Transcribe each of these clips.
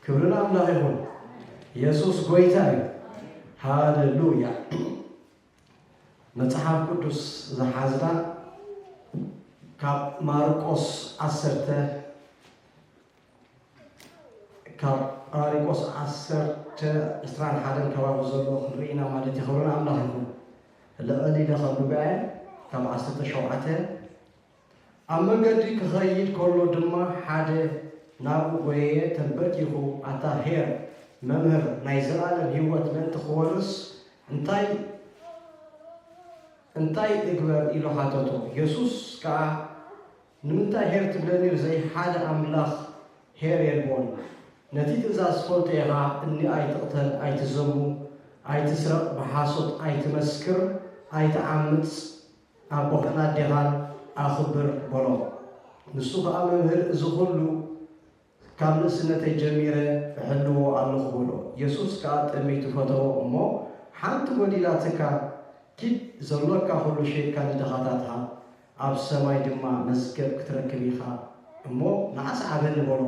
ክብሪ ንኣምላኽ ይኹን። የሱስ ጎይታ እዩ። ሃሌሉያ። መጽሓፍ ቅዱስ ዝሓዝና ካብ ማርቆስ ዓሰርተ፣ ካብ ማርቆስ ዓሰርተ ዕስራን ሓደን ከባቢ ዘሎ ክንርኢ ኢና ማለት እዩ። ክብሪ ንኣምላኽ ይኹን። ልዕል ኢለ ከንብበ እየ፣ ካብ ዓሰርተ ሸውዓተ። ኣብ መንገዲ ክኸይድ ከሎ ድማ ሓደ ናብኡ ጐየየ፣ ተንበርኪኹ፣ ኣታ ኄር፣ መምህር፣ ናይ ዘለኣለም ህይወት ምእንቲ ክወርስ እንታይ፣ እንታይ እግበር? ኢሉ ሓተቶ። የሱስ ከኣ፣ ንምንታይ ኄር ትብለኒ? ብዘይ ሓደ ኣምላኽ ኄር የልቦን። ነቲ ትእዛዝ ትፈልጦ ኢኻ፣ እኒ ኣይትቕተል፣ ኣይትዘሙ፣ ኣይትስረቕ፣ ብሓሶት ኣይትመስክር፣ ኣይትዓምጽ፣ ኣቦኻን ኣዴኻን ኣኽብር በሎ። ንሱ ኸኣ፣ መምህር፣ እዚ ኹሉ ካብ ንእስነተይ ጀሚረ እሕልዎ ኣለኹ በሎ። የሱስ ከኣ ጠሚቱ ፈተዎ እሞ፣ ሓንቲ ጐዲላትካ፣ ኪድ፣ ዘሎካ ኹሉ ሸይጥካ ንድኻታት ሃብ፣ ኣብ ሰማይ ድማ መዝገብ ክትረክብ ኢኻ እሞ ንዓስ ዓበኒ በሎ።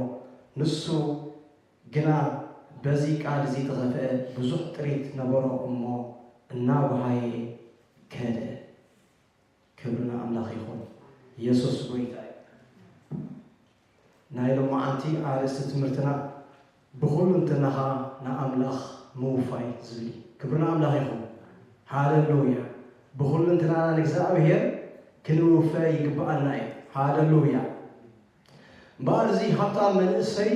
ንሱ ግና በዚ ቃል እዚ ተኸፍአ፣ ብዙሕ ጥሪት ነበሮ እሞ እናጓሃየ ከደ። ክብሪ ንኣምላኽ ይኹን። የሱስ ጐይታ እዩ። ናይ ሎማዓንቲ ኣርእስቲ ትምህርትና ብኹሉ እንትናኻ ንኣምላኽ ምውፋይ ዝብል እዩ። ክብሪ ንኣምላኽ ይኹን። ሃሌሉያ። ብኹሉ እንትናና ንእግዚኣብሔር ክንውፈ ይግብኣና እዩ። ሃሌሉያ። እምበኣር እዚ ሃብታም መንእሰይ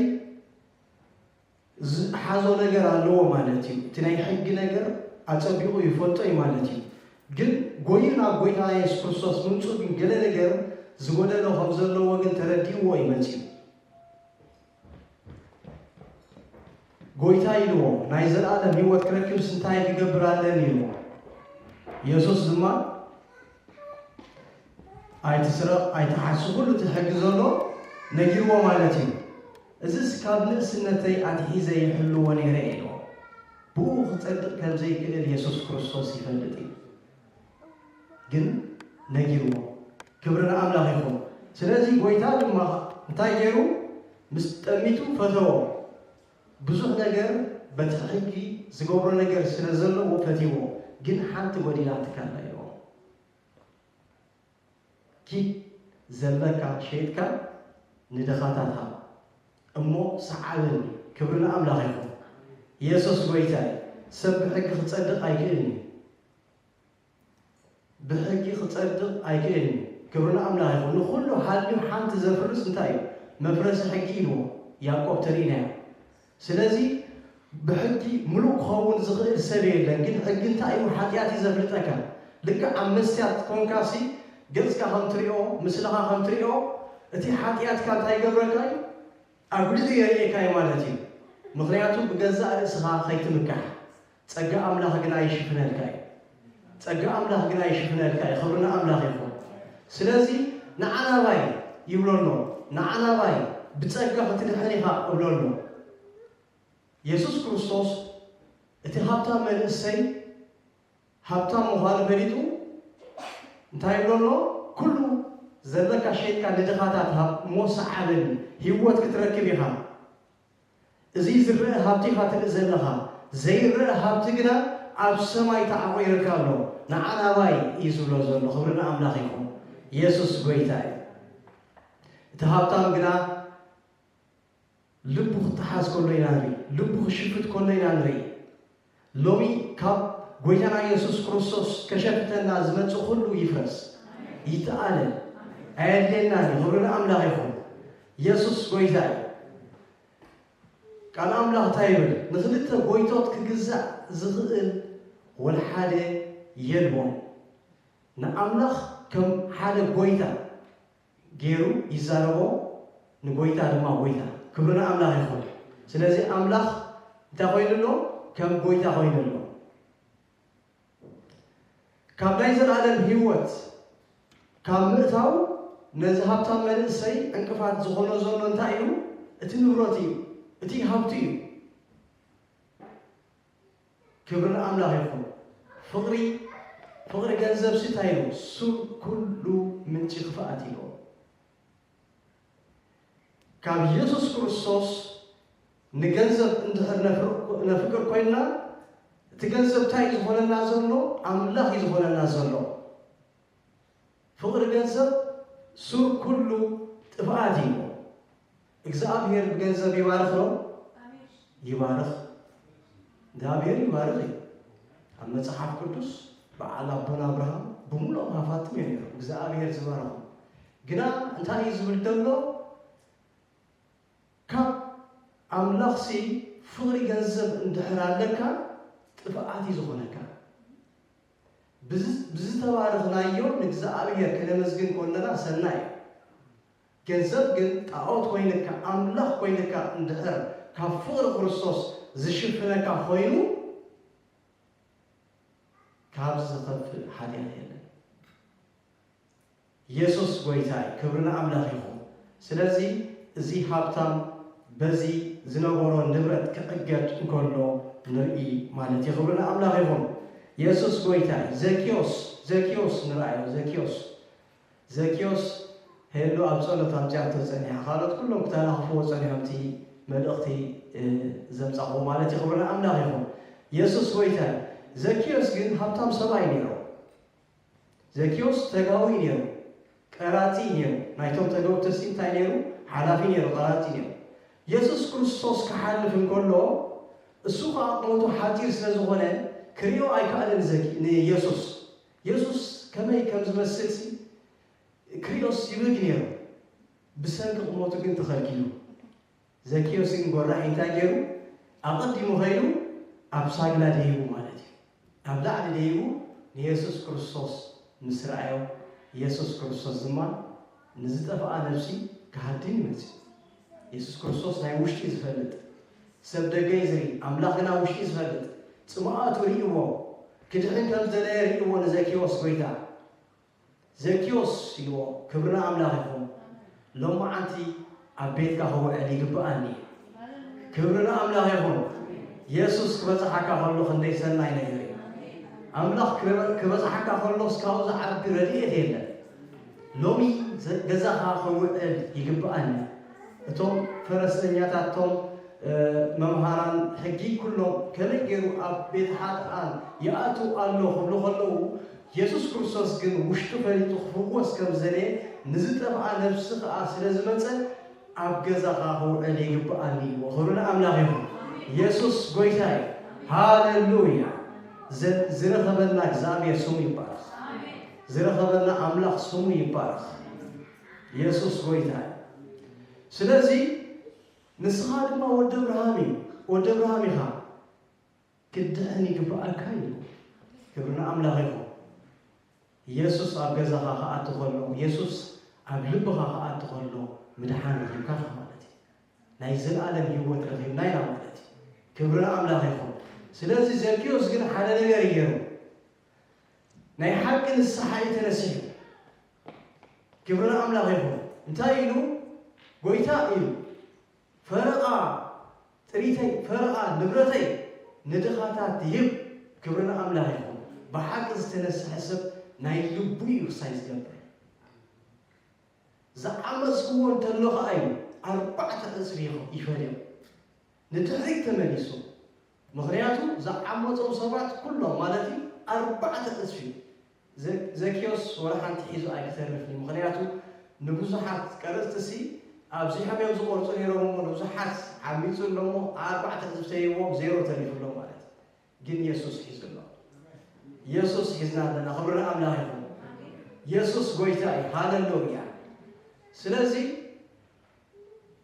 ዝሓዞ ነገር ኣለዎ ማለት እዩ። እቲ ናይ ሕጊ ነገር ኣጸቢቑ ይፈልጦ እዩ ማለት እዩ። ግን ጎዩ ናብ ጎይታ የሱስ ክርስቶስ ምምጽኡ ግን ገለ ነገር ዝጎደሎ ከም ዘለዎ ግን ተረዲእዎ እዩ መጺኡ። ጎይታ ኢልዎ፣ ናይ ዘለኣለም ህይወት ክረክብስ እንታይ ክገብር ኣለኒ ኢልዎ። የሱስ ድማ ኣይትስረቕ፣ ኣይትሓሱ፣ ኩሉ እቲ ሕጊ ዘሎ ነጊርዎ ማለት እዩ። እዝስ ካብ ንእስነተይ ኣትሒዘ ይሕልዎ ነይረ ኢልዎ። ብኡ ክጸድቕ ከም ዘይክእል የሱስ ክርስቶስ ይፈልጥ እዩ። ግን ነጊርዎ። ክብሪ ንኣምላኽ ይኹን። ስለዚ ጎይታ ድማ እንታይ ገይሩ? ምስ ጠሚቱ ፈተዎ። ብዙሕ ነገር በቲ ሕጊ ዝገብሮ ነገር ስለ ዘለዎ ፈትይዎ። ግን ሓንቲ ጎዲላትካ ኣላ ኢልዎ። ኪድ ዘለካ ሸይጥካ ንድኻታት ሃብ እሞ ሰዓበኒ። ክብሪ ንኣምላኽ ይኹን። የሱስ ጎይታ እዩ። ሰብ ብሕጊ ክጸድቕ ኣይክእልን እዩ። ብሕጊ ክጸድቕ ኣይክእልን እዩ። ክብሪ ንኣምላኽ ይኹን። ንኹሉ ሃልዩ ሓንቲ ዘፍርስ እንታይ እዩ? መፍረሲ ሕጊ ኢልዎ። ያዕቆብ ተሪእናዮ። ስለዚ ብሕጊ ምሉእ ክኸውን ዝኽእል ሰብ የለን። ግን ሕጊ እንታይ እዩ? ሓጢኣት እዩ ዘፍልጠካ። ልክዕ ኣብ መስትያት ኮንካሲ ገጽካ ከም ትሪኦ፣ ምስልኻ ከም ትሪኦ፣ እቲ ሓጢኣትካ እንታይ ይገብረካ እዩ? ኣጉሊሑ የርእየካ እዩ ማለት እዩ። ምኽንያቱ ብገዛእ ርእስኻ ከይትምካሕ፣ ጸጋ ኣምላኽ ግና ይሽፍነልካ እዩ። ጸጋ ኣምላኽ ግና ይሽፍነልካ እዩ። ክብሪ ንኣምላኽ ይኹን። ስለዚ ንዓ ናባይ ይብሎ ኣሎ። ንዓ ናባይ ብጸጋ ክትድሕን ኢኻ እብሎ ኣሎ። የሱስ ክርስቶስ እቲ ሃብታም መንእሰይ ሃብታም ምዃኑ ፈሊጡ እንታይ ይብሎ ኣሎ? ኩሉ ዘለካ ሸይጥካ ንድኻታት ሃብ እሞ ሰዓበኒ፣ ህይወት ክትረክብ ኢኻ። እዚ ዝረአ ሃብቲ ኢኻ ትርኢ ዘለኻ፣ ዘይረአ ሃብቲ ግና ኣብ ሰማይ ተዓቑርካ ኣሎ። ንዓ ናባይ እዩ ዝብሎ ዘሎ። ክብሪ ንኣምላኽ ይኹን። የሱስ ጎይታ እዩ። እቲ ሃብታም ግና ልቡ ክተሓዝ ከሎ ኢና ንርኢ። ልቡ ክሽፍት ከሎ ኢና ንርኢ። ሎሚ ካብ ጎይታና የሱስ ክርስቶስ ከሸፍተና ዝመጽእ ኩሉ ይፍረስ፣ ይተኣለ፣ ኣየድልየናን እዩ። ክብሪ ንኣምላኽ ይኹን። የሱስ ጎይታ እዩ። ቃል ኣምላኽ እንታይ ይብል? ንኽልተ ጎይቶት ክግዛእ ዝኽእል ወላ ሓደ የልቦን። ንኣምላኽ ከም ሓደ ጎይታ ገይሩ ይዛረቦ፣ ንጎይታ ድማ ጎይታ። ክብሪ ንኣምላኽ ይኹን። ስለዚ ኣምላኽ እንታይ ኮይኑ ኣሎ? ከም ጎይታ ኮይኑ ኣሎ። ካብ ናይ ዘለኣለም ህይወት ካብ ምእታው ነዚ ሃብታም መንእሰይ ዕንቅፋት ዝኾኖ ዘሎ እንታይ እዩ? እቲ ንብረት እዩ፣ እቲ ሃብቲ እዩ። ክብሪ ንኣምላኽ ይኹን። ፍቕሪ፣ ፍቕሪ ገንዘብ ሲ እንታይ ኢሉ? ሱር ኩሉ ምንጪ ክፍኣት ኢሉ። ካብ የሱስ ክርስቶስ ንገንዘብ እንድሕር ነፍቅር ኮይንና፣ እቲ ገንዘብ እንታይ እዩ ዝኾነና ዘሎ? ኣምላኽ እዩ ዝኾነና ዘሎ። ፍቕሪ ገንዘብ ሱር ኩሉ ጥፍኣት እዩ። እግዚኣብሔር ብገንዘብ ይባርኽ ነው? ይባርኽ። እግዚኣብሔር ይባርኽ እዩ። ኣብ መጽሓፍ ቅዱስ በዓል ኣቦና ኣብርሃም ብምሉኦም ሃፋትም እዮም ነይሮም እግዚኣብሔር ዝባረኹ። ግና እንታይ እዩ ዝብል ዘሎ? ካብ ኣምላኽሲ ፍቕሪ ገንዘብ እንድሕር ኣለካ ጥፍኣት እዩ ዝኾነካ። ብዝተባረኽናዮ ንእግዚኣብሔር ከነመስግን ከለና ሰናይ እዩ። ገንዘብ ግን ጣዖት ኮይንካ ኣምላኽ ኮይንካ እንድሕር ካብ ፍቕሪ ክርስቶስ ዝሽፍነካ ኮይኑ ካብ ዝኸፍእ ሓጢኣት የለን። የሱስ ጎይታ እዩ። ክብሪ ንኣምላኽ ይኹን። ስለዚ እዚ ሃብታም በዚ ዝነበሮ ንብረት ክዕገድ እንከሎ ንርኢ ማለት እዩ። ክብሪ ንኣምላኽ ይኹን። የሱስ ጎይታ እዩ። ዘኪዮስ ዘኪዮስ ንርኣዮ። ዘኪዮስ ዘኪዮስ ሄሉ ኣብ ጸሎት ኣምጺኣቶ ጸኒሓ። ካልኦት ኩሎም ክተናኽፍዎ ጸኒሖም እቲ መልእኽቲ ዘምጻኹዎ ማለት እዩ። ክብሪ ንኣምላኽ ይኹን። የሱስ ጎይታ እዩ። ዘኪዮስ ግን ሃብታም ሰብኣይ ነይሩ። ዘኪዮስ ተጋዊ ነይሩ፣ ቀራጺ ነይሩ። ናይቶም ተገውትሲ እንታይ ነይሩ? ሓላፊ ነይሩ፣ ቀራጺ ነይሩ። የሱስ ክርስቶስ ክሓልፍ እንከሎ እሱ ከዓ ቁመቱ ሓጺር ስለ ዝኾነ ክሪኦ ኣይከኣለን ዘኪ ንየሱስ። የሱስ ከመይ ከም ዝመስልሲ ክሪኦስ ይብግ ነይሩ። ብሰንኪ ቁመቱ ግን ተኸልኪሉ። ዘኪዮስ ግን ጎራሒ እንታይ ገይሩ? ኣቐዲሙ ኸይዱ ኣብ ሳግላ ደይቡ ማለት እዩ። ኣብ ላዕሊ ደይቡ ንየሱስ ክርስቶስ ምስ ረኣዮ፣ የሱስ ክርስቶስ ድማ ንዝጠፍኣ ነፍሲ ክሃድን እዩ መጺኡ። የሱስ ክርስቶስ ናይ ውሽጢ ዝፈልጥ፣ ሰብ ደገ እዩ ዝርኢ፣ ኣምላኽ ግና ውሽጢ ዝፈልጥ፣ ጽምኣቱ ርእይዎ፣ ክድሕን ከም ዝደለየ ርእይዎ ንዘኪዮስ ጎይታ። ዘኪዮስ ኢልዎ፣ ክብሪ ንኣምላኽ ይኹን። ሎማዓንቲ ኣብ ቤትካ ክውዕል ይግብኣኒ። ክብሪ ንኣምላኽ ይኹን። የሱስ ክበጽሓካ ከሎ ክንደይ ሰናይ ነገር እዩ። ኣምላኽ ክበ-፣ ክበጽሓካ ከሎ እስካብ ዝዓቢ ረድኤት የለን። ሎሚ ዘ-፣ ገዛኻ ክውዕል ይግብኣኒ። እቶም ፈረሰኛታት፣ እቶም፣ እ፣ መምሃራን ሕጊ ኩሎም ከመይ ገይሩ ኣብ ቤት ሓጥኣን ይኣቱ ኣሎ ክብሉ ከለዉ፣ የሱስ ክርስቶስ ግን ውሽጡ ፈሊጡ ክፍወስ ከም ዝደለየ፣ ንዝጠፍኣ ነፍሲ ከኣ ስለ ዝመጸ፣ ኣብ ገዛኻ ክውዕል ይግብኣኒ ኢልዎ። ክብሪ ንኣምላኽ ይኹን። የሱስ ጎይታ እዩ። ሃሌሉያ። ዘ-፣ ዝረኸበና እግዚኣብሔር ስሙ ይባረኽ። ዝረኸበና ኣምላኽ ስሙ ይባረኽ። የሱስ ጎይታ እዩ። ስለዚ ንስኻ ድማ ወዲ ኣብርሃም እዩ፣ ወዲ ኣብርሃም ኢኻ፣ ክትድሕን ይግብኣካ እዩ። ክብሪ ንኣምላኽ ይኹን። የሱስ ኣብ ገዛኻ ክኣቱ ከሎ፣ የሱስ ኣብ ልብኻ ክኣቱ ከሎ፣ ምድሓን ረኺብካ ኢኻ ማለት እዩ። ናይ ዘለኣለም ህይወት ረኺብና ኢና ማለት እዩ። ክብሪ ንኣምላኽ ይኹን። ስለዚ ዘኪዮስ ግን ሓደ ነገር እዩ ገይሩ። ናይ ሓቂ ንስሓ እዩ ተነሲሑ። ክብሪ ንኣምላኽ ይኹን። እንታይ ኢሉ? ጎይታ ኢሉ፣ ፈረቓ ጥሪተይ፣ ፈረቓ ንብረተይ ንድኻታት ይህብ። ክብሪ ንኣምላኽ ይኹን። ብሓቂ ዝተነስሐ ሰብ ናይ ልቡ እዩ ክሳይ ዝገብር። ዝዓመፅክዎ እንተሎ ኸዓ እዩ ኣርባዕተ ዕፅፊ ይኸ-፣ ይፈልዮ። ንድሕሪት ተመሊሱ። ምኽንያቱ ዝዓመፆም ሰባት ኩሎም ማለት እዩ ኣርባዕተ ዕፅፊ። ዘ-፣ ዘኪዮስ ወላ ሓንቲ ሒዙ ኣይክተርፍን እዩ። ምኽንያቱ ንብዙሓት ቀረፅትሲ ኣብዚሖም እዮም ዝቆርፁ ነይሮም እሞ ንብዙሓት ዓሚፁ ኣሎ እሞ ኣርባዕተ ዕፅፊ ተይዎም ዜሮ ተሪፉ ኣሎ ማለት እዩ። ግን የሱስ ሒዙ ኣሎ። የሱስ ሒዝና ኣለና። ክብሪ ንኣምላኽ ይኹን። የሱስ ጎይታ እዩ። ሃሌሉያ። ስለዚ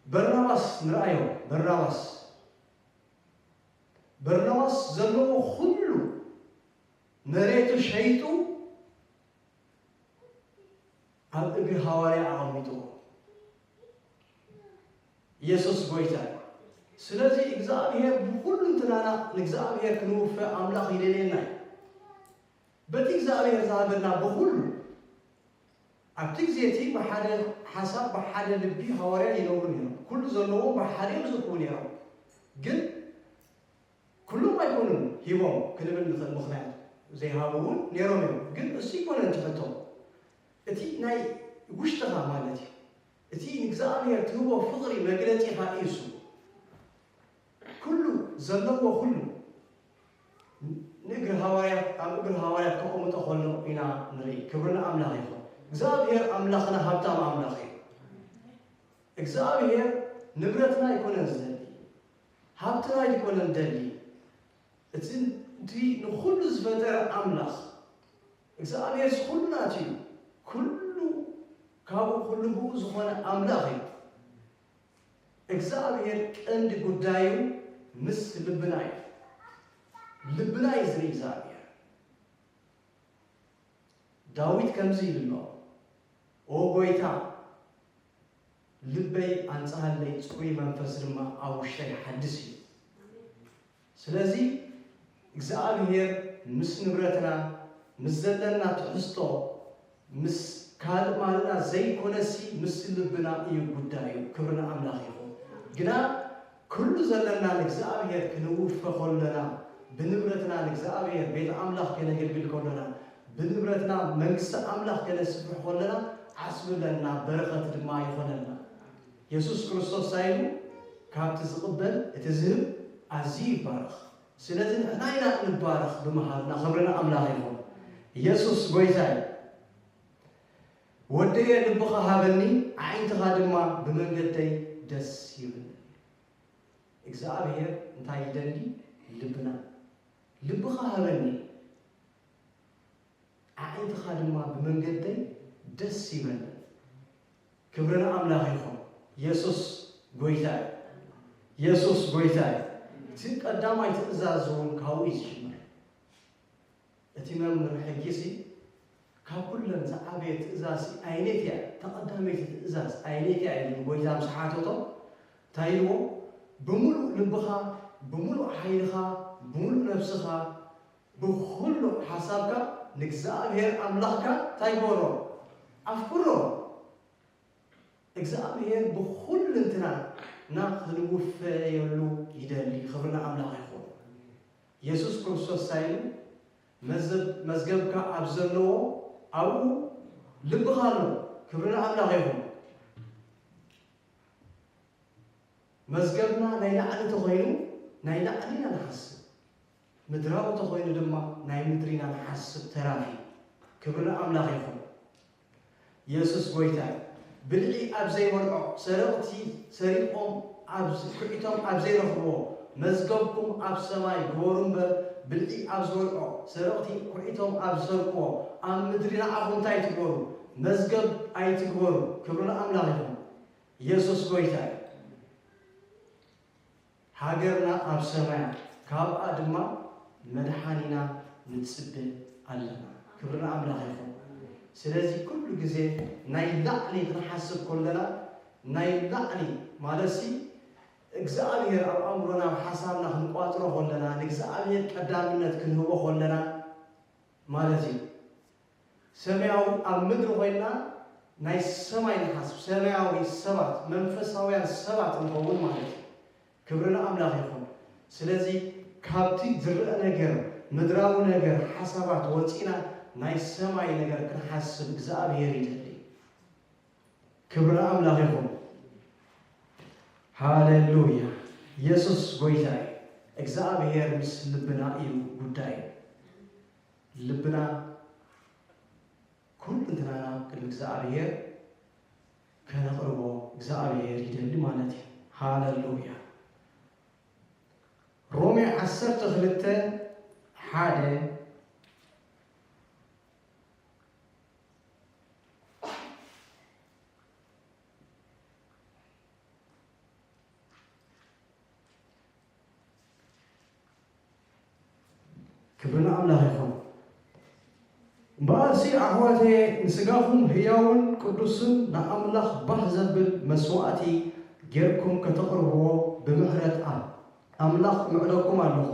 በርናባስ ንርኣዮ። በርናባስ፣ በርናባስ ዘለዎ ኩሉ መሬቱ ሸይጡ ኣብ እግሪ ሃዋርያ ኣቐሚጥዎ። የሱስ ጎይታ እዩ። ስለዚ እግዚኣብሔር ብኹሉ እንትናና ንእግዚኣብሔር ክንውፈ ኣምላኽ ይደልየና እዩ። በቲ እግዚኣብሔር ዝሃበና ብኹሉ ኣብቲ ግዜ እቲ ብሓደ ሓሳብ ብሓደ ልቢ ሃዋርያ ይነብሩ ነይሮም። ኩሉ ዘለዎም ብሓደ እዮም ዝእክቡ ነይሮም። ግን ኩሎም ኣይኮኑን ሂቦም ክንብል ንኽእል፣ ምኽንያቱ ዘይሃቡ እውን ነይሮም እዮም። ግን እሱ ኣይኮነን ትሕቶ፣ እቲ ናይ ውሽጥኻ ማለት እዩ። እቲ ንእግዚኣብሔር ትህቦ ፍቕሪ መግለጺኻ እዩ እሱ። ዘለዎ ኩሉ ንእግሪ ሃዋርያት ኣብ እግሪ ሃዋርያት ከቐምጦ ከሎ ኢና ንርኢ። ክብሪ ንኣምላኽ ይኹን። እግዚኣብሔር ኣምላኽና ሃብታም ኣምላኽ እዩ። እግዚኣብሔር ንብረትና ኣይኮነን ዝደሊ፣ ሃብትና ኣይኮነን ደሊ። እቲ እቲ ንኹሉ ዝፈጠረ ኣምላኽ እግዚኣብሔር ኩሉ ናቱ እዩ። ኩሉ ካብኡ ኩሉ ብኡ ዝኾነ ኣምላኽ እዩ። እግዚኣብሔር ቀንዲ ጉዳዩ ምስ ልብና እዩ። ልብና እዩ ዝርኢ እግዚኣብሔር። ዳዊት ከምዚ ኢሉ ኣሎ፣ "ኦ ጎይታ፣ ልበይ ኣንጽሃለይ፣ ጽሩይ መንፈስ ድማ ኣብ ውሽጠይ ሓድስ እዩ።" ስለዚ እግዚኣብሔር ምስ ንብረትና፣ ምስ ዘለና ትሕዝቶ፣ ምስ ካልእ ማለትና ዘይኮነሲ ምስ ልብና እዩ ጉዳዩ። ክብሪ ንኣምላኽ ይኹን። ግና ኩሉ ዘለና ንእግዚኣብሔር ክንውፈ ከለና፣ ብንብረትና ንእግዚኣብሔር ቤት ኣምላኽ ከነገልግል ከለና፣ ብንብረትና መንግስቲ ኣምላኽ ከነስፍሕ ከለና ዓስቢ ኣለና፣ በረኸት ድማ ይኾነልና። የሱስ ክርስቶስ እንታይ ኢሉ? "ካብቲ ዝቕበል እቲ ዝህብ ኣዝዩ ይባረኽ።" ስለዚ ንሕና ኢና እንባረኽ ብምሃብና። ክብሪ ንኣምላኽ ይኹን። የሱስ ጎይታ እዩ። "ወደየ ልብኻ ሃበኒ፣ ኣዒንትኻ ድማ ብመንገደይ ደስ ይብለኒ።" እግዚኣብሔር እንታይ ይደሊ? ልብና። "ልብኻ ሃበኒ፣ ኣዒንትኻ ድማ ብመንገደይ ደስ ይበለኒ።" ክብሪ ንኣምላኽ ይኹን። የሱስ ጎይታ እዩ። የሱስ ጎይታ እዩ። እቲ ቀዳማይ ትእዛዝ እውን ካብኡ እዩ ዝጅምር። እቲ መምህር ሕጊ ሲ፣ "ካብ ኩለን ዝዓበየ ትእዛዝ ሲ ኣየነይቲ እያ? እታ ቀዳመይቲ ትእዛዝ ኣየነይቲ እያ?" ኢሉ ንጎይታ ምስ ሓተቶ፣ እንታይ ኢልዎ? "ብምሉእ ልብኻ፣ ብምሉእ ሓይልኻ፣ ብምሉእ ነብስኻ፣ ብኹሉ ሓሳብካ ንእግዚኣብሔር ኣምላኽካ እንታይ ግበሮ? ኣፍቅሮ።" እግዚኣብሔር ብኹልንትናና ክንውፈየሉ ይደሊ። ክብሪ ንኣምላኽ ይኹን። የሱስ ክርስቶስ እንታይ ኢሉ? "መዝብ-፣ መዝገብካ ኣብ ዘለዎ ኣብኡ ልብኻ ኣሎ።" ክብሪ ንኣምላኽ ይኹን። መዝገብና ናይ ላዕሊ ተኾይኑ ናይ ላዕሊ ኢና ንሓስብ፣ ምድራዊ ተኾይኑ ድማ ናይ ምድሪ ኢና ንሓስብ ተራፊ። ክብሪ ንኣምላኽ ይኹን። የሱስ ጎይታ እዩ። ብልዒ ኣብ ዘይበልዖ፣ ሰረቕቲ ሰሪቖም ኣብ ዝ-፣ ኩዒቶም ኣብ ዘይረኽብዎ፣ መዝገብኩም ኣብ ሰማይ ግበሩ እምበር፣ ብልዒ ኣብ ዝበልዖ፣ ሰረቕቲ ኩዒቶም ኣብ ዝሰርቅዎ፣ ኣብ ምድሪ ንዓኹም እንታይ ትግበሩ? መዝገብ ኣይትግበሩ። ክብሪ ንኣምላኽ ይኹን። የሱስ ጎይታ እዩ። ሃገርና ኣብ ሰማያ፣ ካብኣ ድማ መድሓኒና ንጽበ ኣለና። ክብሪ ንኣምላኽ ይኹን። ስለዚ ኩሉ ግዜ ናይ ላዕሊ ክንሓስብ ከለና፣ ናይ ላዕሊ ማለትሲ እግዚኣብሔር ኣብ ኣእምሮና፣ ኣብ ሓሳብና ክንቋጽሮ ከለና፣ ንእግዚኣብሔር ቀዳምነት ክንህቦ ከለና ማለት እዩ። ሰማያዊ ኣብ ምድሪ ኮይንና ናይ ሰማይ ንሓስብ፣ ሰማያዊ ሰባት፣ መንፈሳውያን ሰባት ንኸውን ማለት እዩ። ክብሪ ንኣምላኽ ይኹን። ስለዚ ካብቲ ዝረአ ነገር፣ ምድራዊ ነገር፣ ሓሳባት ወፂና ናይ ሰማይ ነገር ክንሓስብ እግዚኣብሔር ይደሊ። ክብሪ ንኣምላኽ ይኹን። ሃሌሉያ። የሱስ ጎይታ እዩ። እግዚኣብሔር ምስ ልብና እዩ ጉዳይ። ልብና ኩሉ እንትናና ቅድሚ እግዚኣብሔር ከነቕርቦ እግዚኣብሔር ይደሊ ማለት እዩ። ሃሌሉያ። ሮሜ ዓሰርተ ክልተ ሓደ ክብሪ ንኣምላኽ ይኹን። እምበኣርሲ ኣሕዋተየ ንስጋኹም ህያውን ቅዱስን ንኣምላኽ ባህ ዘብል መስዋእቲ ጌርኩም ከተቕርብዎ ብምሕረት ኣብ ኣምላኽ እምዕደኩም ኣለኹ።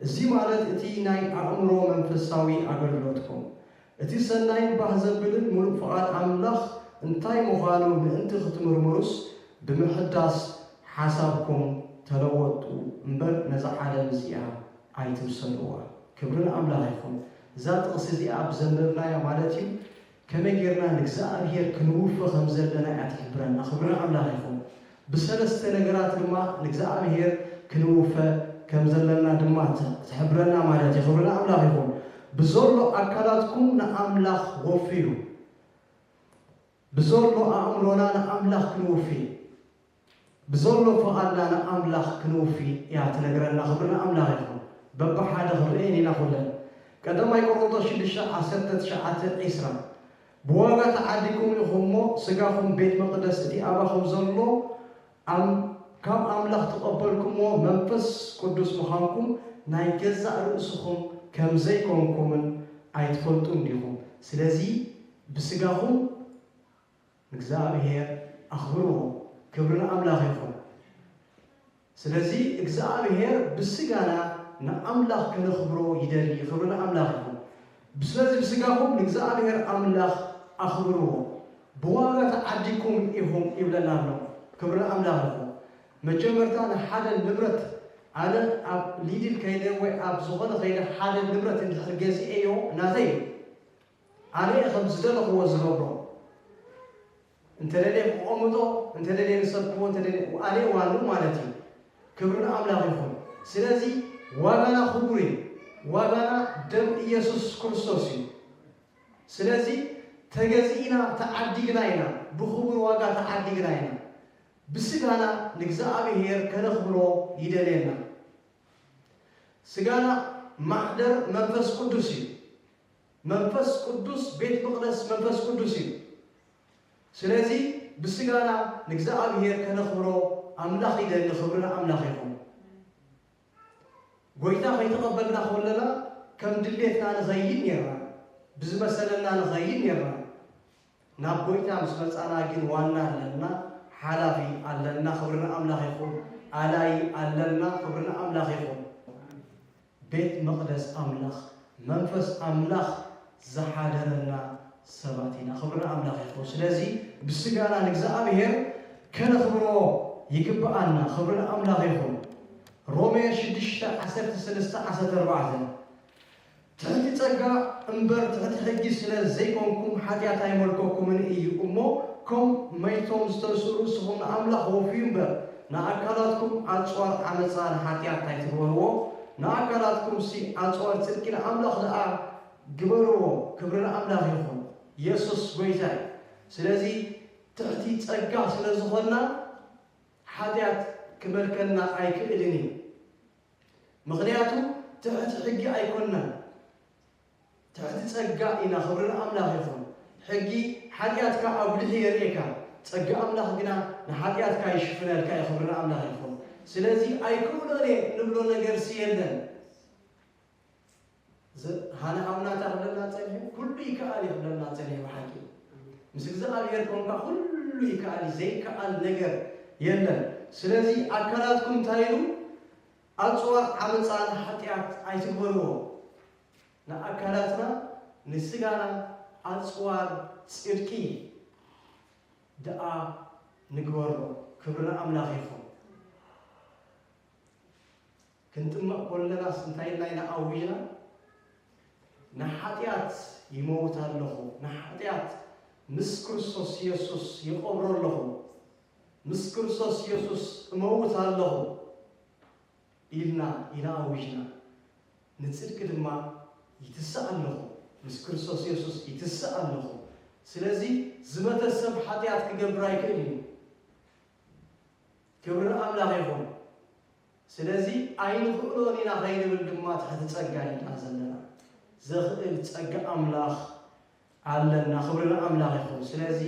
እዚ ማለት እቲ ናይ ኣእምሮ መንፈሳዊ ኣገልግሎትኩም፣ እቲ ሰናይን ባህ ዘብልን ምሉእ ፍቓድ ኣምላኽ እንታይ ምዃኑ ምእንቲ ክትምርምሩስ፣ ብምሕዳስ ሓሳብኩም ተለወጡ እምበር፣ ነዛ ዓለም እዚኣ ኣይትምሰልዋ። ክብሪ ንኣምላኽ ይኹን። እዛ ጥቕሲ እዚኣ ኣብ ዘንበብናያ ማለት እዩ፣ ከመይ ጌርና ንእግዚኣብሔር ክንውፈ ከም ዘለና እያ ትሕብረና። ክብሪ ንኣምላኽ ይኹን። ብሰለስተ ነገራት ድማ ንእግዚኣብሔር ክንውፈ ከም ዘለና ድማ ት- ትሕብረና ማለት እዩ። ክብሪ ንኣምላኽ ይኹን። ብዘሎ ኣካላትኩም ንኣምላኽ ወፍዩ። ብዘሎ ኣእምሮና ንኣምላኽ ክንውፊ፣ ብዘሎ ፍቓድና ንኣምላኽ ክንውፊ እያ ትነግረና። ክብሪ ንኣምላኽ ይኹን። በብሓደ ክንርእየን ኢና ኩለን። ቀዳማይ ቆሮንቶስ ሽዱሽተ ዓሰርተ ትሽዓተ ዒስራ፣ ብዋጋ ተዓዲግኩም ኢኹም እሞ፣ ስጋኹም ቤት መቕደስ እቲ ኣባኹም ዘሎ ኣም-፣ ካብ ኣምላኽ ተቐበልኩምዎ መንፈስ ቅዱስ ምዃንኩም ናይ ገዛእ ርእስኹም ከም ዘይኮንኩምን ኣይትፈልጡን ዲኹም? ስለዚ ብስጋኹም ንእግዚኣብሔር ኣኽብርዎ። ክብሪ ንኣምላኽ ይኹን። ስለዚ እግዚኣብሔር ብስጋና ንኣምላኽ ከነኽብሮ ይደሊ። ክብሪ ንኣምላኽ ይኹን። ስለዚ ብስጋኹም ንእግዚኣብሔር ኣምላኽ ኣኽብርዎ፣ ብዋጋ ተዓዲግኩም ኢኹም ይብለና ኣሎ። ክብሪ ንኣምላኽ ይኹን። መጀመርታ ንሓደ ንብረት፣ ኣነ ኣብ ሊድል ከይደ ወይ ኣብ ዝኾነ ከይደ ሓደ ንብረት እንድሕር ገዚኤዮ፣ ናተይ እዩ። ኣነ እየ ከም ዝደለኽዎ ዝገብሮ። እንተደልየ ክቐምጦ፣ እንተደልየ ንሰብክዎ፣ እንተደልየ ኣነ ዋኑ ማለት እዩ። ክብሪ ንኣምላኽ ይኹን። ስለዚ ዋጋና ክቡር እዩ። ዋጋና ደም ኢየሱስ ክርስቶስ እዩ። ስለዚ ተገዚእና ተዓዲግና ኢና፣ ብኽቡር ዋጋ ተዓዲግና ኢና። ብስጋና ንእግዚኣብሔር ከነኽብሮ ይደልየና። ስጋና ማሕደር መንፈስ ቅዱስ እዩ። መንፈስ ቅዱስ ቤት መቕደስ መንፈስ ቅዱስ እዩ። ስለዚ ብስጋና ንእግዚኣብሔር ከነኽብሮ ኣምላኽ ይደሊ። ክብሪ ንኣምላኽ ይኹን። ጎይታ ከይተቐበልና ከለና ከም ድሌትና ንኸይድ ኔርና፣ ብዝመሰለና ንኸይድ ኔርና። ናብ ጎይታ ምስ መጻና ግን ዋና ኣለና፣ ሓላፊ ኣለና። ክብሪ ንኣምላኽ ይኹን። ኣላይ ኣለና። ክብሪ ንኣምላኽ ይኹን። ቤት መቕደስ ኣምላኽ፣ መንፈስ ኣምላኽ ዝሓደረና ሰባት ኢና። ክብሪ ንኣምላኽ ይኹን። ስለዚ ብስጋና ንእግዚኣብሔር ከነኽብሮ ይግብኣና። ክብሪ ንኣምላኽ ይኹን። ሮሜ ሽዱሽተ ዓሰርተ ሰለስተ ዓሰርተ ኣርባዕተ፣ ትሕቲ ጸጋ እምበር ትሕቲ ሕጊ ስለ ዘይኮንኩም ሓጢኣት ኣይመልከኩምን እዩ። እሞ ከም መይቶም ዝተንስኡ ርእስኹም ንኣምላኽ ወፍዩ እምበር ንኣካላትኩም ኣጽዋር ዓመጻ ንሓጢኣት ኣይትግበርዎ፣ ንኣካላትኩምሲ ኣጽዋር ጽድቂ ንኣምላኽ ደኣ ግበርዎ። ክብሪ ንኣምላኽ ይኹን። የሱስ ጐይታ እዩ። ስለዚ ትሕቲ ጸጋ ስለ ዝኾንና ሓጢኣት ክመልከና ኣይክእልን እዩ። ምኽንያቱ ትሕቲ ሕጊ ኣይኮንናን። ትሕቲ ጸጋ ኢና። ክብሪ ንኣምላኽ ይኹን። ሕጊ ሓጢኣትካ ኣጉሊሑ የርእየካ፣ ጸጋ ኣምላኽ ግና ንሓጢኣትካ ይሽፍነልካ እዩ። ክብሪ ንኣምላኽ ይኹን። ስለዚ ኣይክእሎን እየ ንብሎ ነገርሲ የለን። ዝ-፣ ሃነ ኣቡና እንታይ ክብለና ጸኒሑ? ኩሉ ይከኣል እዩ ክብለና ጸኒሑ። ብሓቂ ምስ እግዚኣብሔር ኮንካ ኩሉ ይከኣል እዩ፣ ዘይከኣል ነገር የለን። ስለዚ ኣካላትኩም እንታይ ኢሉ? ኣጽዋር ዓመጻ ንሓጢኣት ኣይትግበርዎ። ንኣካላትና ንስጋና ኣጽዋር ጽድቂ ደኣ ንግበሮ። ክብሪ ንኣምላኽ ይኹን። ክንጥመቕ ከለናስ እንታይ ኢልና ኢና ኣዊጅና? ንሓጢኣት ይመውት ኣለኹ፣ ንሓጢኣት ምስ ክርስቶስ የሱስ ይቐብሮ ኣለኹ፣ ምስ ክርስቶስ የሱስ እመውት ኣለኹ ኢልና ኢና ኣዊጅና። ንጽድቂ ድማ ይትስእ ኣለኹ፣ ምስ ክርስቶስ የሱስ ይትስእ ኣለኹ። ስለዚ ዝመተ ሰብ ሓጢኣት ክገብር ኣይክእልን እዩ። ክብሪ ንኣምላኽ ይኹን። ስለዚ ኣይንኽእሎን ኢና ከይንብል ድማ ትሕቲ ጸጋ ኢና ዘለና። ዘኽእል ጸጋ ኣምላኽ ኣለና። ክብሪ ንኣምላኽ ይኹን። ስለዚ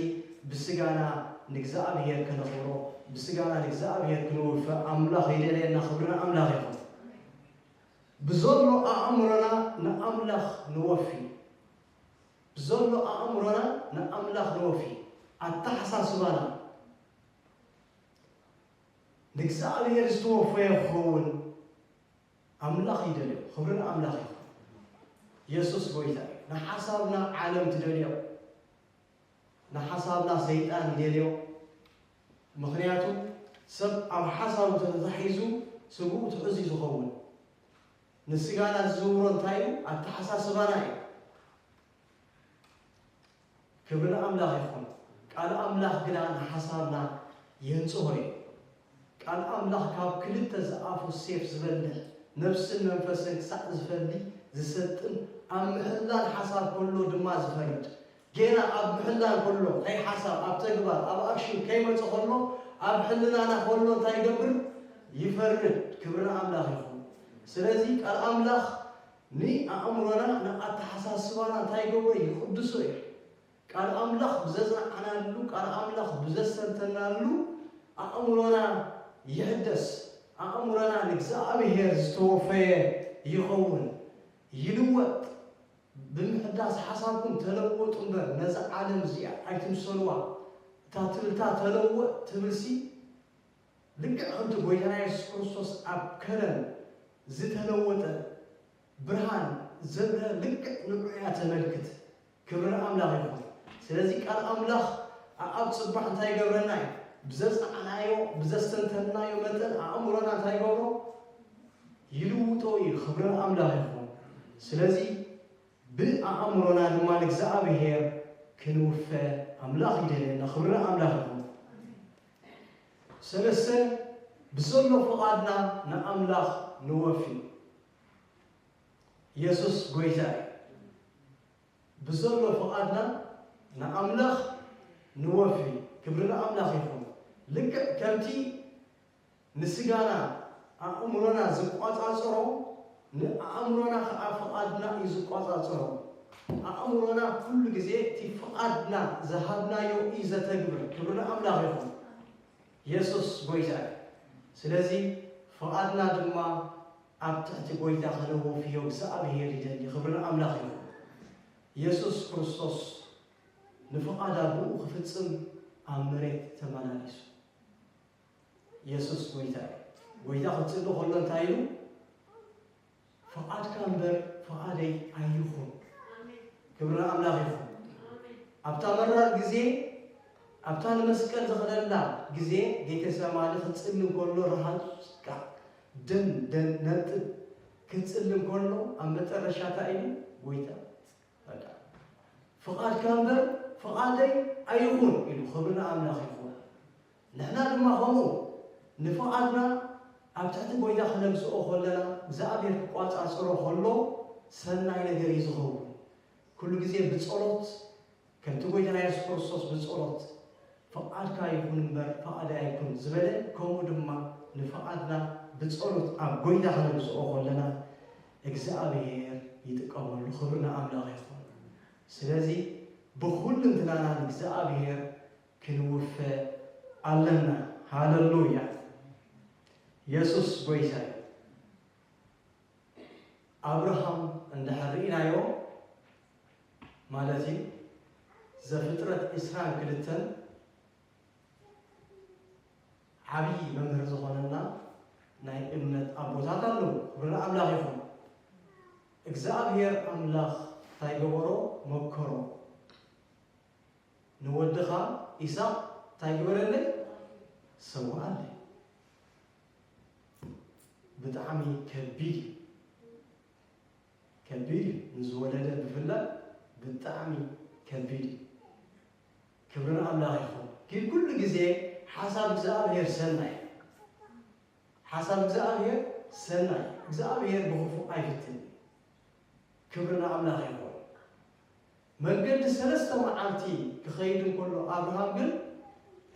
ብስጋና ንእግዚኣብሔር ከነኽብሮ፣ ብስጋና ንእግዚኣብሔር ክንውፈ ኣምላኽ ይደልየና። ክብሪ ንኣምላኽ ይኹን። ብዘሎ ኣእምሮና ንኣምላኽ ንወፊ። ብዘሎ ኣእምሮና ንኣምላኽ ንወፊ። ኣተሓሳስባና ንእግዚኣብሔር ዝተወፈየ ክኸውን ኣምላኽ ይደልዮ። ክብሪ ንኣምላኽ ይኹን። የሱስ ጐይታ እዩ። ንሓሳብና ዓለም ትደልዮ፣ ንሓሳብና ሰይጣን ይደልዮ። ምኽንያቱ ሰብ ኣብ ሓሳቡ ተተታሒዙ ስግኡ ትሑዝ እዩ ዝኸውን። ንስጋና ዝዝውሮ እንታይ እዩ? ኣተሓሳስባና እዩ። ክብሪ ንኣምላኽ ይኹን። ቃል ኣምላኽ ግና ንሓሳብና የንጽሆ እዩ። ቃል ኣምላኽ ካብ ክልተ ዝኣፉ ሴፍ ዝበልሕ ነፍስን መንፈስን ክሳዕ ዝፈሊ ዝሰጥም፣ ኣብ ምሕላን ሓሳብ ከሎ ድማ ዝፈርድ፣ ጌና ኣብ ምሕላን ከሎ፣ ከይሓሳብ ኣብ ተግባር ኣብ ኣክሽን ከይመጸ ከሎ፣ ኣብ ሕልናና ከሎ እንታይ ይገብር? ይፈርድ። ክብሪ ንኣምላኽ ይኹን። ስለዚ ቃል ኣምላኽ ንኣእምሮና ንኣተሓሳስባና እንታይ ይገብሮ? ይቕድሶ እዩ። ቃል ኣምላኽ ብዘጽናዕናሉ፣ ቃል ኣምላኽ ብዘስተንተናሉ ኣእምሮና ይሕደስ። ኣእምሮና ንእግዚኣብሔር ዝተወፈየ ይኸውን፣ ይልወጥ። ብምሕዳስ ሓሳብኩም ተለወጡ እምበር ነዛ ዓለም እዚኣ ኣይትምሰልዋ። እታ ትብልታ ተለወጥ ትብልሲ ልክዕ ከምቲ ጎይታና የሱስ ክርስቶስ ኣብ ከረን ዝተለወጠ ብርሃን ዘብረ ልክዕ ንዑ እያ ተመልክት። ክብሪ ንኣምላኽ ይኹን። ስለዚ ቃል ኣምላኽ ኣኣብ ጽባሕ እንታይ ይገብረና እዩ? ብዘጽናዕናዮ ብዘስተንተንናዮ መጠን ኣእምሮና እንታይ ይገብሮ? ይልውጦ እዩ። ክብሪ ንኣምላኽ ይኹን። ስለዚ ብኣእምሮና ድማ ንእግዚኣብሔር ክንውፈ ኣምላኽ ይደልየና። ክብሪ ንኣምላኽ ይኹን። ሰለስተ፣ ብዘሎ ፍቓድና ንኣምላኽ ንወፊ። የሱስ ጎይታ እዩ። ብዘሎ ፍቓድና ንኣምላኽ ንወፊ። ክብሪ ንኣምላኽ ይኹን። ልክዕ ከምቲ ንስጋና ኣእምሮና ዝቋጻጸሮ፣ ንኣእምሮና ከኣ ፍቓድና እዩ ዝቋጻጸሮ። ኣእምሮና ኩሉ ግዜ እቲ ፍቓድና ዝሃብናዮ እዩ ዘተግብር። ክብሪ ንኣምላኽ ይኹን። የሱስ ጎይታ እዩ። ስለዚ ፍቓድና ድማ ኣብ ትሕቲ ጎይታ ከነወፍዮ እግዚኣብሔር ይደሊ። ክብሪ ንኣምላኽ ይኹን። የሱስ ክርስቶስ ንፍቓድ ኣቦኡ ክፍጽም ኣብ መሬት ተመላሊሱ። የሱስ ጎይታ እዩ። ጎይታ ክጽሊ ከሎ እንታይ ኢሉ? ፍቓድካ እምበር ፍቓደይ ኣይኹን። ክብሪ ንኣምላኽ ይኹን። ኣብታ መራር ግዜ፣ ኣብታ ንመስቀል ዘኽለላ ግዜ ጌተሰማኒ ክጽሊ እንከሎ፣ ረሃጽካ ደም ደም ነጥብ ክጽሊ እንከሎ፣ ኣብ መጨረሻ እንታይ ኢሉ? ጎይታ፣ በቃ፣ ፍቓድካ እምበር ፍቓደይ ኣይኹን ኢሉ። ክብሪ ንኣምላኽ ይኹን። ንሕና ድማ ከምኡ ንፍቓድና ኣብ ትሕቲ ጎይታ ክነግዝኦ ከለና፣ እግዚኣብሔር ክቋጻጽሮ ከሎ ሰናይ ነገር እዩ ዝኸውን። ኩሉ ግዜ ብጸሎት፣ ከምቲ ጎይታና የሱስ ክርስቶስ ብጸሎት፣ "ፍቓድካ ይኹን እምበር ፍቓደይ ኣይኩን" ዝበለ፣ ከምኡ ድማ ንፍቓድና ብጸሎት ኣብ ጎይታ ክነግዝኦ ከለና፣ እግዚኣብሔር ይጥቀመሉ። ክብሪ ንኣምላኽ ይኹን። ስለዚ ብኹልንትናና ንእግዚኣብሔር ክንውፈ ኣለና። ሃለሉያ! የሱስ ጎይታ እዩ። ኣብርሃም እንድሕር ርኢናዮ ማለት እዩ፣ ዘፍጥረት ዕስራን ክልተን ዓብዪ መምህር ዝኾነና ናይ እምነት ኣቦታት ኣለዉ። ክብሪ ንኣምላኽ ይኹን። እግዚኣብሔር ኣምላኽ እንታይ ገበሮ? መከሮ። "ንወድኻ ኢሳቕ እንታይ ግበረለይ? ሰውኣለይ።" ብጣዕሚ ከቢድ እዩ። ከቢድ እዩ። ንዝወለደ ብፍላይ ብጣዕሚ ከቢድ እዩ። ክብሪ ንኣምላኽ ይኹን። ግን ኩሉ ግዜ ሓሳብ እግዚኣብሔር ሰናይ እዩ። ሓሳብ እግዚኣብሔር ሰናይ። እግዚኣብሔር ብኽፉእ ኣይፍትን። ክብሪ ንኣምላኽ ይኹን። መንገዲ ሰለስተ መዓልቲ ክኸይድ እንከሎ ኣብርሃም ግን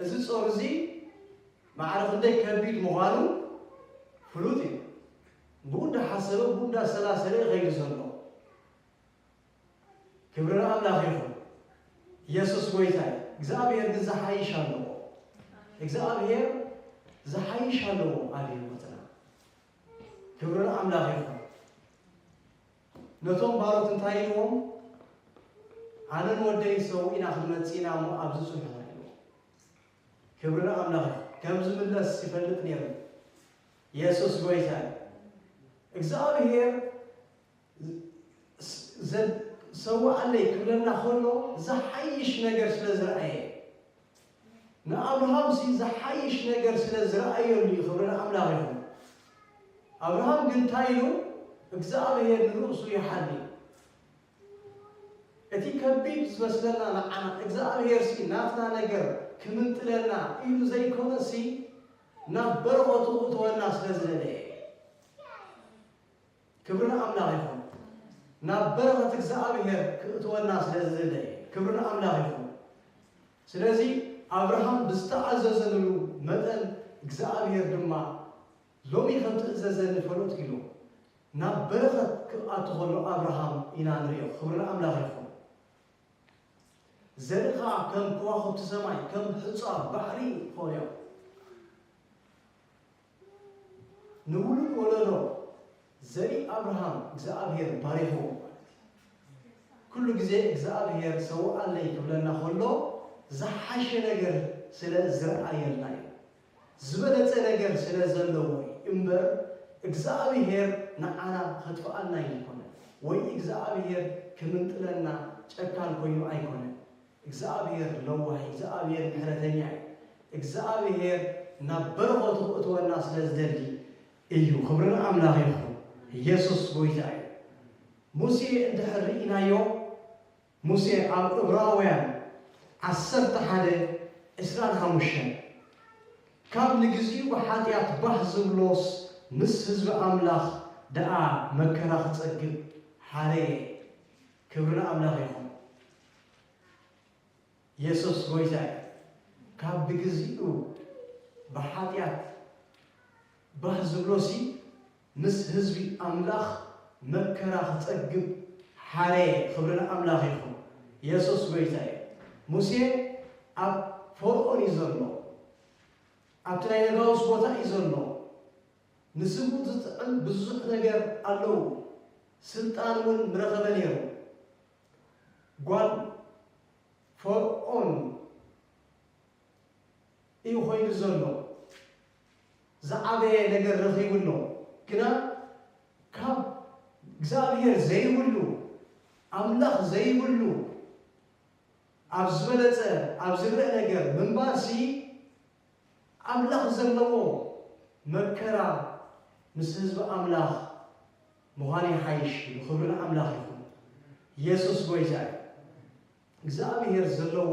እዚ ጾር እዚ ማዕረ ክንደይ ከቢድ ምዃኑ ፍሉጥ እዩ። ብኡ እንዳሓሰበ ብኡ እንዳሰላሰለ ይኸይድ ዘሎ። ክብሪ ንኣምላኽ ይኹን። የሱስ ጎይታ እዩ። እግዚኣብሔር ግን ዝሓይሽ ኣለዎ። እግዚኣብሔር ዝሓይሽ ኣለዎ ኣብ ህይወትና። ክብሪ ንኣምላኽ ይኹን። ነቶም ባሮት እንታይ ኢልዎም? "ኣነን ወደይ ሰዊእና ክንመጽእ ኢና እሞ ኣብዚ ጽንሑ" ኢልዎም። ክብሪ ንኣምላኽ ይኹን። ከም ዝምለስ ይፈልጥ ነይሩ። የሱስ ጎይታ እዩ። እግዚኣብሔር ስ-፣ ዘ-፣ ሰውኣለይ ክብለና ከሎ ዝሓይሽ ነገር ስለ ዝረኣየ፣ ንኣብርሃም ሲ ዝሓይሽ ነገር ስለ ዝረኣየሉ እዩ። ክብሪ ንኣምላኽ ይኹን። ኣብርሃም ግን እንታይ ኢሉ? "እግዚኣብሔር ንርእሱ ይሓሊ።" እቲ ከቢድ ዝመስለና ንዓና፣ እግዚኣብሔር ሲ ናትና ነገር ክምንጥለና ኢሉ ዘይኮነ ሲ ናብ በረኸቱ ክእትወና ስለ ዝደለየ። ክብሪ ንኣምላኽ ይኹን። ናብ በረኸት እግዚኣብሔር ክእትወና ስለ ዝደለየ፣ ክብሪ ንኣምላኽ ይኹን። ስለዚ ኣብርሃም ብዝተኣዘዘሉ መጠን እግዚኣብሔር ድማ ሎሚ ከም ትእዘዘኒ ፈለጥኩ ኢሉ ናብ በረኸት ክኣቱ ከሎ ኣብርሃም ኢና ንሪኦ። ክብሪ ንኣምላኽ ይኹን። ዘርእኻ ከም ከዋኽብቲ ሰማይ፣ ከም ሑጻ ባሕሪ ይኾኑ እዮም። ንውሉድ ወለዶ ዘርኢ ኣብርሃም እግዚኣብሔር ባሪኽዎ ማለት እዩ። ኩሉ ግዜ እግዚኣብሔር ሰውኣለይ ክብለና ከሎ ዝሓሸ ነገር ስለ ዝረኣየልና እዩ። ዝበለጸ ነገር ስለ ዘለዎ እዩ እምበር እግዚኣብሔር ንዓና ከጥፍኣና ኣይኮነን ወይ እግዚኣብሔር ክምንጥለና ጨካን ኮይኑ ኣይኮነን። እግዚኣብሔር ለዋህ፣ እግዚኣብሔር ምሕረተኛ እዩ። እግዚኣብሔር ናብ በረኸቱ ክእትወና ስለ ዝደሊ እዩ። ክብሪ ንኣምላኽ ይኹን። ኢየሱስ ጎይታ እዩ። ሙሴ እንድሕር ርኢናዮ፣ ሙሴ ኣብ ዕብራውያን ዓሰርተ ሓደ ዕስራን ሓሙሽተን ካብ ንግዚኡ ብሓጢኣት ባህ ዝብሎስ ምስ ህዝቢ ኣምላኽ ደኣ መከራ ክጸግብ ሓረየ። ክብሪ ንኣምላኽ ይኹን። የሱስ ጎይታ እዩ። ካብ ብግዚኡ ብሓጢኣት ባህ ዝብሎሲ ምስ ህዝቢ ኣምላኽ መከራ ክጸግብ ሓረየ። ክብሪ ንኣምላኽ ይኹን። የሱስ ጎይታ እዩ። ሙሴ ኣብ ፈርኦን እዩ ዘሎ። ኣብቲ ናይ ነጋውስ ቦታ እዩ ዘሎ። ንስሙ ዝጥዕም ብዙሕ ነገር ኣለዎ። ስልጣን እውን ምረኸበ ነይሩ። ጓል ፈርኦን እዩ ኮይኑ ዘሎ። ዝዓበየ ነገር ረኺቡ ኣሎ። ግና ካብ እግዚኣብሔር ዘይብሉ፣ ኣምላኽ ዘይብሉ፣ ኣብ ዝበለጸ፣ ኣብ ዝረአ ነገር ምንባርሲ፣ ኣምላኽ ዘለዎ መከራ ምስ ህዝቢ ኣምላኽ ምዃን ይሓይሽ ኢሉ። ክብሪ ንኣምላኽ ይኹን። የሱስ ጎይታ እዩ። እግዚኣብሔር ዘለዎ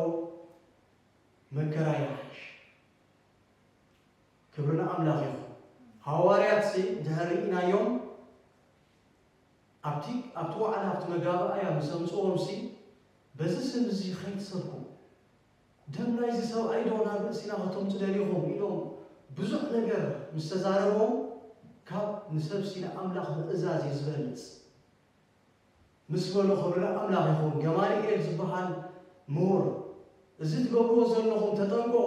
መከራ ይሓይሽ። ክብሪ ንኣምላኽ ይኹን። ሃዋርያትሲ እንድሕር ርኢናዮም፣ ኣብቲ፣ ኣብቲ ዋዕላ፣ ኣብቲ መጋባእያ ምስ ኣምጽኦምሲ፣ በዚ ስም እዚ ከይትሰብኩ፣ ደም ናይዚ ሰብኣይ ዶ ናብ ርእሲና ከተምጹ ደሊኹም? ኢሎም ብዙሕ ነገር ምስ ተዛረቦም፣ ካብ ንሰብሲ ንኣምላኽ ምእዛዝ እዩ ዝበልጽ። ምስ በሉ፣ ክብሪ ንኣምላኽ ይኹን። ገማልኤል ዝበሃል ምሁር፣ እዚ ትገብርዎ ዘለኹም ተጠንቀቑ።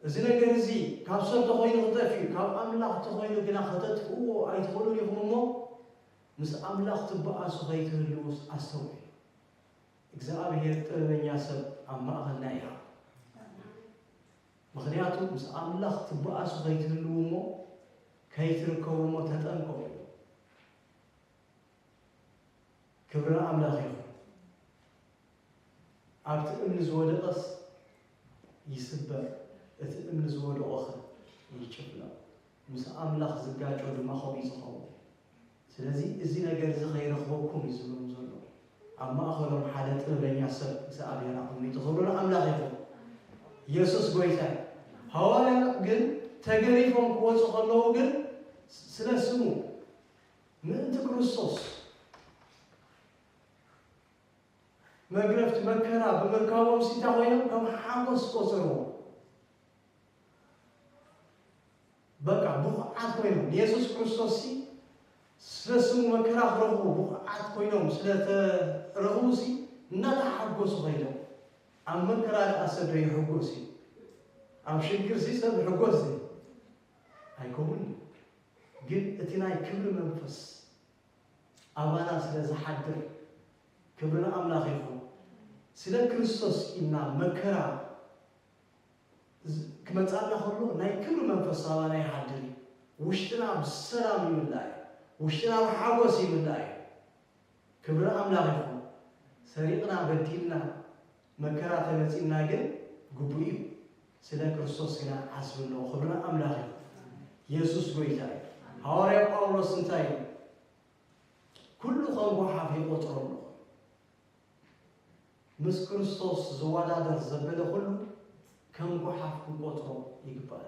እዚ ነገር እዚ ካብ ሰብ ተኾይኑ ክጠፍእ እዩ፣ ካብ ኣምላኽ ተኾይኑ ግና ከተጥፍእዎ ኣይትኽእሉን ኢኹም እሞ፣ ምስ ኣምላኽ ትበኣሱ ከይትህልዉስ ኣስተውዕሉ። እግዚኣብሔር ጥበበኛ ሰብ ኣብ ማእኸልና ይሃብ። ምኽንያቱ ምስ ኣምላኽ ትበኣሱ ከይትህልዉ እሞ፣ ከይትርከቡ እሞ ተጠንቀቑ እዩ። ክብሪ ንኣምላኽ ይኹን። ኣብቲ እምኒ ዝወደቐስ ይስበር፣ እቲ እምኒ ዝወደቐ ኸ ይጭፍለቕ። ምስ ኣምላኽ ዝጋጮ ድማ ከምኡ እዩ ዝኸውን። ስለዚ እዚ ነገር እዚ ከይረኽበኩም እዩ ዝብሎም ዘሎ። ኣብ ማእኸሎም ሓደ ጥበበኛ ሰብ እግዚኣብሔር ኣቐሚጡ። ክብሪ ንኣምላኽ ይኹን። የሱስ ጎይታ እዩ። ሃዋርያ ግን ተገሪፎም ክወፁ ከለዉ ግን ስለ ስሙ ምእንቲ ክርስቶስ መግረፍቲ መከራ ብምርካቦም ሲ እንታይ ኮይኖም? ከም ሓጎስ ቆጸርዎ። በቃ ብቑዓት ኮይኖም። ንየሱስ ክርስቶስ ሲ ስለ ስሙ መከራ ክረኽቡ ብቑዓት ኮይኖም ስለ ተረኽቡ ሲ እናተሓጎሱ ከይዶም። ኣብ መከራ ደኣ ሰብ ዶ ይሕጎስ እዩ? ኣብ ሽግር ሲ ሰብ ይሕጎስ እዩ? ኣይከውን። ግን እቲ ናይ ክብሪ መንፈስ ኣባና ስለ ዝሓድር ክብሪ ንኣምላኽ ይኹን። ስለ ክርስቶስ ኢልና መከራ ዝ-፣ ክመጻና ከሎ ናይ ክብሪ መንፈስ ኣባና ይሓድር እዩ። ውሽጥና ብሰላም ይምላእ እዩ። ውሽጥና ብሓጎስ ይምላእ እዩ። ክብሪ ንኣምላኽ ይኹን። ሰሪቕና፣ በዲልና፣ መከራ ተመጺእና ግን ግቡእ እዩ። ስለ ክርስቶስ ግና ዓስቢ ኣለዎ። ክብሪ ንኣምላኽ ይኹን። የሱስ ጎይታ እዩ። ሃዋርያ ጳውሎስ እንታይ ኢሉ? ኩሉ ከም ጓሓፍ ይቖጽሮ ኣለኹ። ምስ ክርስቶስ ዝወዳደር ዘበለ ኩሉ ከም ጓሓፍ ክንቆጽሮ ይግባእ።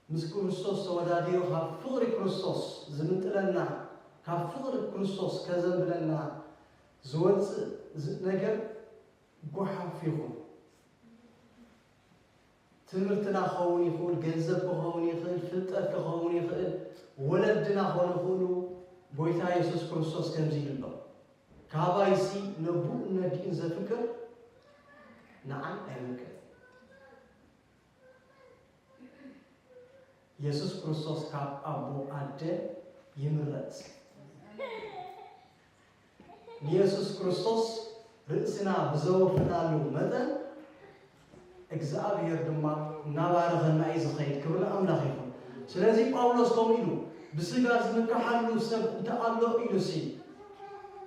ምስ ክርስቶስ ተወዳዲሩ ካብ ፍቕሪ ክርስቶስ ዝምንጥለና፣ ካብ ፍቕሪ ክርስቶስ ከዘንብለና ዝወፅእ ዝ- ነገር ጓሓፍ ይኹን። ትምህርትና ክኸውን ይኽእል፣ ገንዘብ ክኸውን ይኽእል፣ ፍልጠት ክኸውን ይኽእል፣ ወለድና ክኾኑ ይኽእሉ። ጎይታ የሱስ ክርስቶስ ከምዚ ኢሉ ኣሎ፣ ካባይሲ ነቡእን ነዲእን ዘፍቅር ንዓይ ኣይምቅር። የሱስ ክርስቶስ ካብ ኣቦ ኣደ ይምረጽ። ንየሱስ ክርስቶስ ርእስና ብዘወፍናሉ መጠን እግዚኣብሔር ድማ እናባረኸና እዩ ዝኸይድ። ክብሪ ኣምላኽ ይኹን። ስለዚ ጳውሎስ ከምኡ ኢሉ፣ ብስጋ ዝምካሓሉ ሰብ እንተ ኣሎ ኢሉሲ፣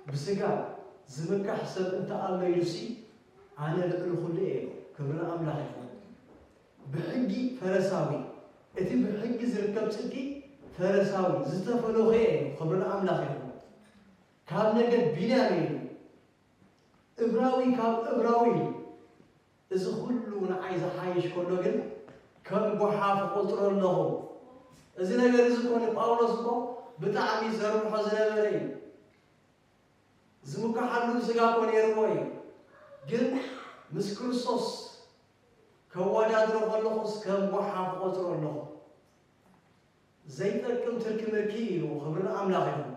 ብስጋ ዝምካሕ ሰብ እንተ ኣሎ ኢሉሲ፣ ኣነ ልዕሊ ኩሉ እየ ኢሉ። ክብሪ ኣምላኽ ይኹን። ብሕጊ ፈረሳዊ፣ እቲ ብሕጊ ዝርከብ ጽድቂ ፈረሳዊ ዝተፈለኸየ እዩ። ክብሪ ንኣምላኽ ይኹን። ካብ ነገድ ቢንያም እዩ። እብራዊ ካብ እብራዊ እዩ። እዚ ኩሉ ንዓይ ዝሓይሽ ከሎ ግን ከም ጓሓፍ ቆጽሮ ኣለኹ። እዚ ነገር እዚ እኮ ንጳውሎስ እኮ ብጣዕሚ ዘርብሖ ዝነበረ እዩ። ዝምካሓሉ ስጋ እኮ ነይርዎ እዩ፣ ግን ምስ ክርስቶስ ከወዳድሮ ከለኹስ ከም ጓሓፍ ቆጽሮ ኣለኹ። ዘይጠቅም ትርኪ ምርኪ ኢሉ። ክብሪ ንኣምላኽ ይኹን።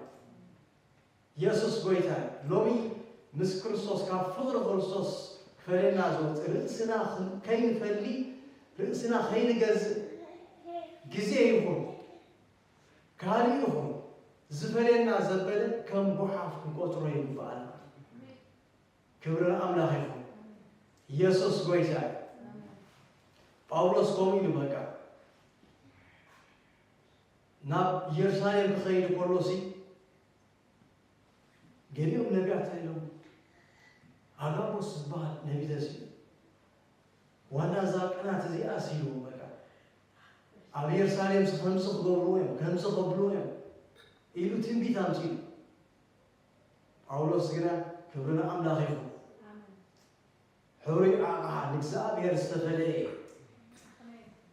የሱስ ጎይታ እዩ። ሎሚ ምስ ክርስቶስ፣ ካብ ፍቕሪ ክርስቶስ ክፈልየና ዝወፅእ፣ ርእስና ከይንፈሊ፣ ርእስና ከይንገዝእ፣ ግዜ ይኹን ካልእ ይኹን ዝፈልየና ዘበለ ከም ጓሓፍ ክንቆጽሮ ይግብኣና። ክብሪ ንኣምላኽ ይኹን። የሱስ ጎይታ እዩ። ጳውሎስ ከምኡ ኢሉ በቃ ናብ ኢየሩሳሌም ክኸይድ ከሎሲ ገሊኦም ነቢያት እንታይ ኢሎም? ኣጋቦስ ዝበሃል ነቢ ተሲኡ ዋና እዛ ቅናት እዚኣ ሲሉ በቃ ኣብ ኢየሩሳሌም ከምዚ ክገብርዎ እዮም፣ ከምዚ ክብልዎ እዮም ኢሉ ትንቢት ኣምፂኡ። ጳውሎስ ግና ክብሪ ንኣምላኽ ይኹን። ሕሩይ ኣቕሓ ንእግዚኣብሔር ዝተፈለየ እዩ።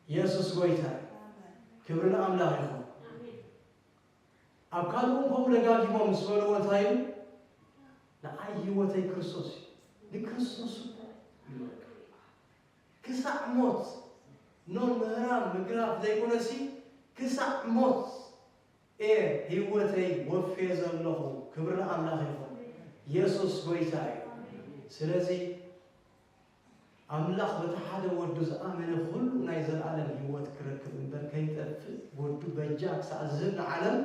የሱስ ጎይታ እዩ። ክብሪ ንኣምላኽ ይኹን። ኣብ ካልእ እውን ከምኡ ደጋጊሞም ምስ በልዎ እንታይ እዩ? ንዓይ ህይወተይ ክርስቶስ እዩ። ንክርስቶስ እኮ ይበቃ። ክሳዕ ሞት ኖን ምህራም ምግራፍ ዘይኮነሲ ክሳዕ ሞት እየ ህይወተይ ወፍየ ዘለኹ። ክብሪ ንኣምላኽ ይኹን። የሱስ ጎይታ እዩ። ስለዚ ኣምላኽ በቲ ሓደ ወዱ ዝኣመነ ኩሉ ናይ ዘለኣለም ህይወት ክረክብ እምበር ከይጠፍእ ወዱ በጃ ክሳዕ ዝህብ ንዓለም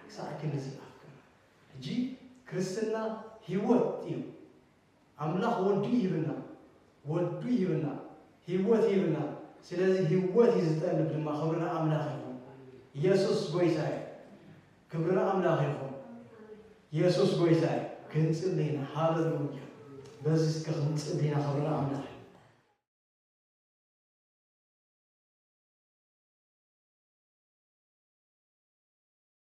ክሳዕ ክንድዚ ኣፍቀረ። ሕጂ ክርስትና ህይወት እዩ። ኣምላኽ ወዱ ይህብና፣ ወዱ ይህብና፣ ህይወት ይህብና። ስለዚ ህይወት እዩ ዝጠልብ ድማ። ክብሪ ንኣምላኽ ይኹን። የሱስ ጎይታ እዩ። ክብሪ ንኣምላኽ ይኹን። የሱስ ጎይታ እዩ። ክንጽሊ ኢና። ሃለሉያ። በዚ እስከ ክንጽሊ ኢና። ክብሪ ንኣምላኽ እዩ።